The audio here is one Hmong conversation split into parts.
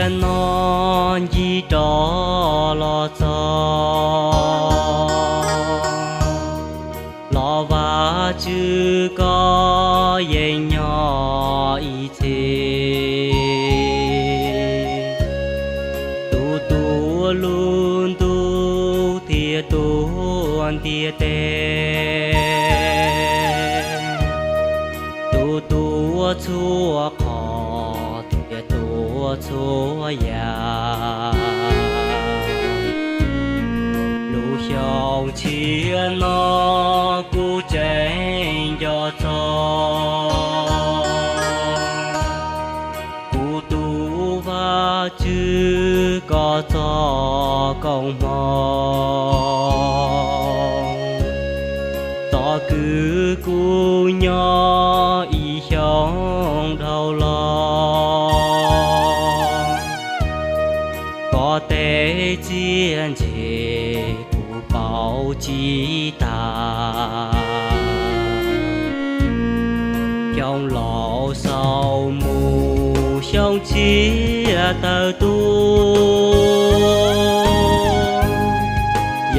Tiam no ncig rov los txog, los Vajtswv koj yeej nyob ib txhis. Tus tuav lub ntuj thiab tuav ntiaj teb, tus tuav txhua qhov thiab tuav txhua yam. Lub xyoo tshiab no kuv tseem nco txog kuv tus Vajtswv koj txoj koob hmoov. Txoj kwv kuv nyob ib xyoos dhau los, koj tej txiaj ntsim kuv paub tsis tas. Xyoo laus xaus mus xyoo tshiab tawm tuaj,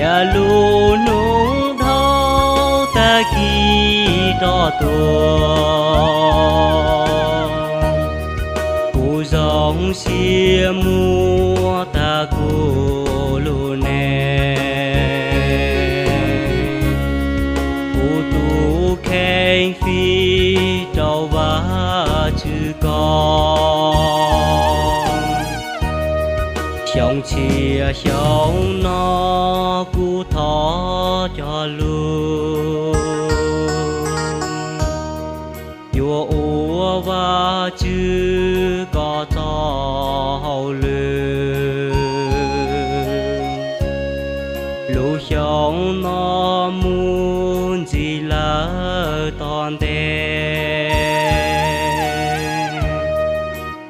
yog lub hnub dhau tag kis rov tuaj. Kuv zoo siab muab tag kuv lub neej, kuv tus kheej fij rau Vajtswv koj. Xyoo tshiab xyoo no kuv thov cog lus, yuav ua Vajtswv koj txoj hauj lwm. Lub xyoo no mus ntxiv lawm tom ntej,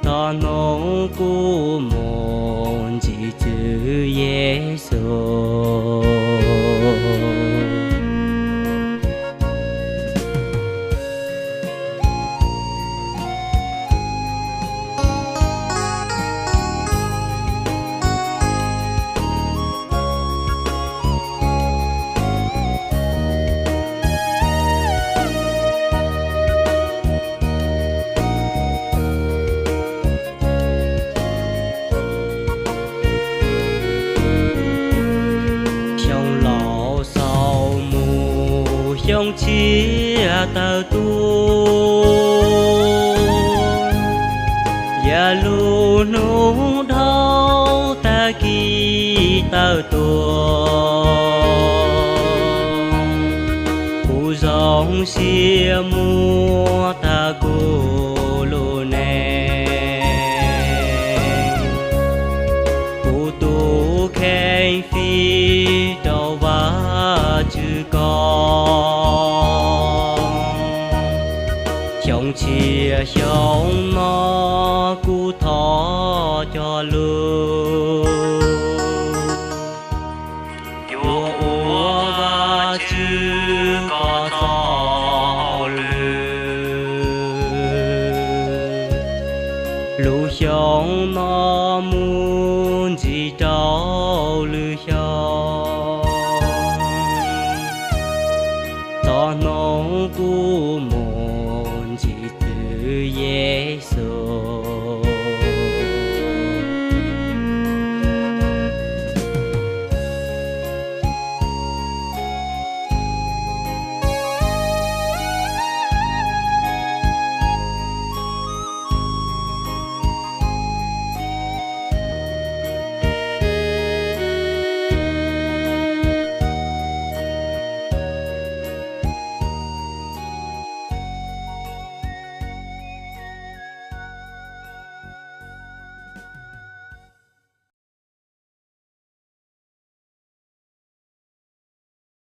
txog hnub kuv mus ntsib Tswv Yexus. Xyoo laus xaus mus xyoo tshiab tawm tuaj, yog lub hnub dhau tag kis tawm tuaj. Kuv zoo siab muab tag kuv lub neej, kuv tus kheej fij rau Vajtswv koj. Xyoo tshiab xyoo no kuv thov cog lus, yuav ua Vajtswv koj txoj hauj lwm. Lub xyoo no mus ntxiv rau lwm xyoo,